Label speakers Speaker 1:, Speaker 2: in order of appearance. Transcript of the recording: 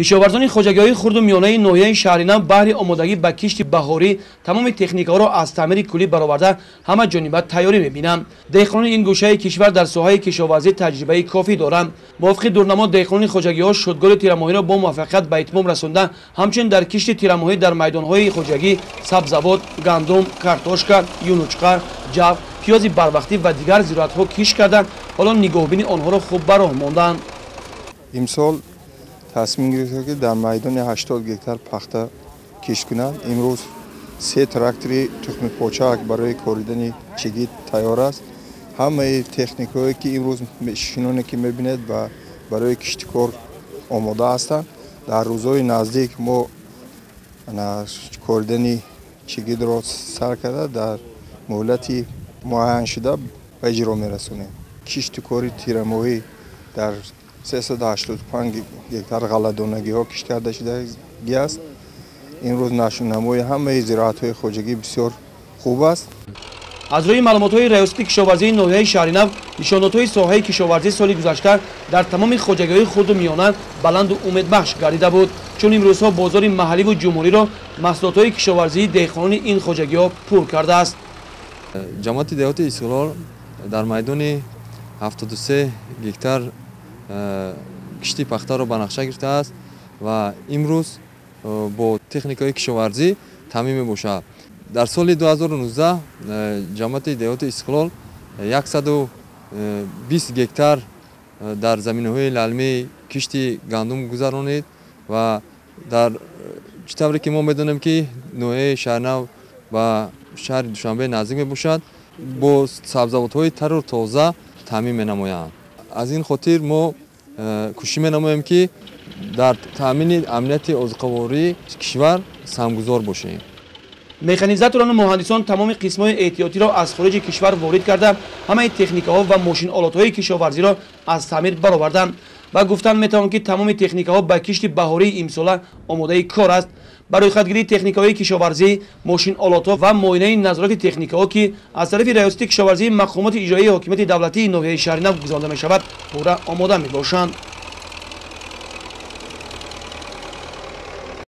Speaker 1: Кишоварзони хоҷагиҳои хурду миёнаи ноҳияи Шаҳринав баҳри омодагӣ ба кишти баҳорӣ тамоми техникаҳоро аз таъмири куллӣ бароварда ҳама ҷониба тайёрӣ мебинанд. Деҳқонони ин гӯшаи кишвар дар соҳаи кишоварзӣ таҷрибаи кофӣ доранд. Мувофиқи дурнамо деҳқонони хоҷагиҳо шудгори тирамоҳиро бо муваффақият ба итмом расонда, ҳамчунин дар кишти тирамоҳӣ дар майдонҳои хоҷагӣ сабзавот, гандум, картошка, юнучқа, ҷав, пиёзи барвақтӣ ва дигар зироатҳо кишт карда, ҳоло нигоҳубини онҳоро хуб ба роҳ монданд.
Speaker 2: Имсол тасмим гирифта, ки дар майдони 80 гектар пахта кишт кунанд. Имрӯз се трактори тухмипочак барои коридани чигит тайёр аст. Ҳамаи техникаҳое, ки имрӯз шиноне ки мебинед, барои киштикор омода ҳастанд. Дар рӯзҳои наздик мо коридани чигитро сар карда, дар муҳлати муайяншуда ба иҷро мерасонем. Киштикори тирамоҳӣ дар 385 гектар ғалладонагиҳо кишт карда шудагӣ аст. Имрӯз нашъунамои ҳамаи зироатҳои хоҷагӣ бисёр хуб аст.
Speaker 1: Аз рӯи маълумотҳои раёсати кишоварзии ноҳияи Шаҳринав, нишондодҳои соҳаи кишоварзӣ соли гузашта дар тамоми хоҷагиҳои хурду миёна баланду умедбахш гардида буд, чун имрӯзҳо бозори маҳалливу ҷумҳуриро маҳсулотҳои кишоварзии деҳқонони ин хоҷагиҳо пур кардааст.
Speaker 3: Ҷамоати деҳоти Истиқлол дар майдони 73 гектар кишти пахтаро ба нақша гирифтааст ва имрӯз бо техникаҳои кишоварзӣ таъмин мебошад. Дар соли 2019 ҷамоати деҳоти Истиқлол 120 гектар дар заминаҳои лалмӣ кишти гандум гузаронид ва дар чӣ тавре ки мо медонем, ки ноҳияи Шаҳринав ба шаҳри Душанбе наздик мебошад, бо сабзавотҳои тару тоза таъмин менамоянд. Аз ин хотир мо кӯшиш менамоем, ки дар таъмини амнияти озуқавории кишвар саҳмгузор бошем.
Speaker 1: Механизаторону муҳандисон тамоми қисмҳои эҳтиётиро аз хориҷи кишвар ворид карда, ҳамаи техникаҳо ва мошинолотҳои кишоварзиро аз таъмир бароварданд ва гуфтан метавон, ки тамоми техникаҳо ба кишти баҳории имсола омодаи кор аст. Ба рӯйхатгирии техникаҳои кишоварзӣ, мошинолотҳо ва муоинаи назорати техникаҳо, ки аз тарафи раёсати кишоварзии мақомоти иҷроии ҳокимияти давлатии ноҳияи Шаҳринав гузаронда мешавад, пурра омода мебошанд.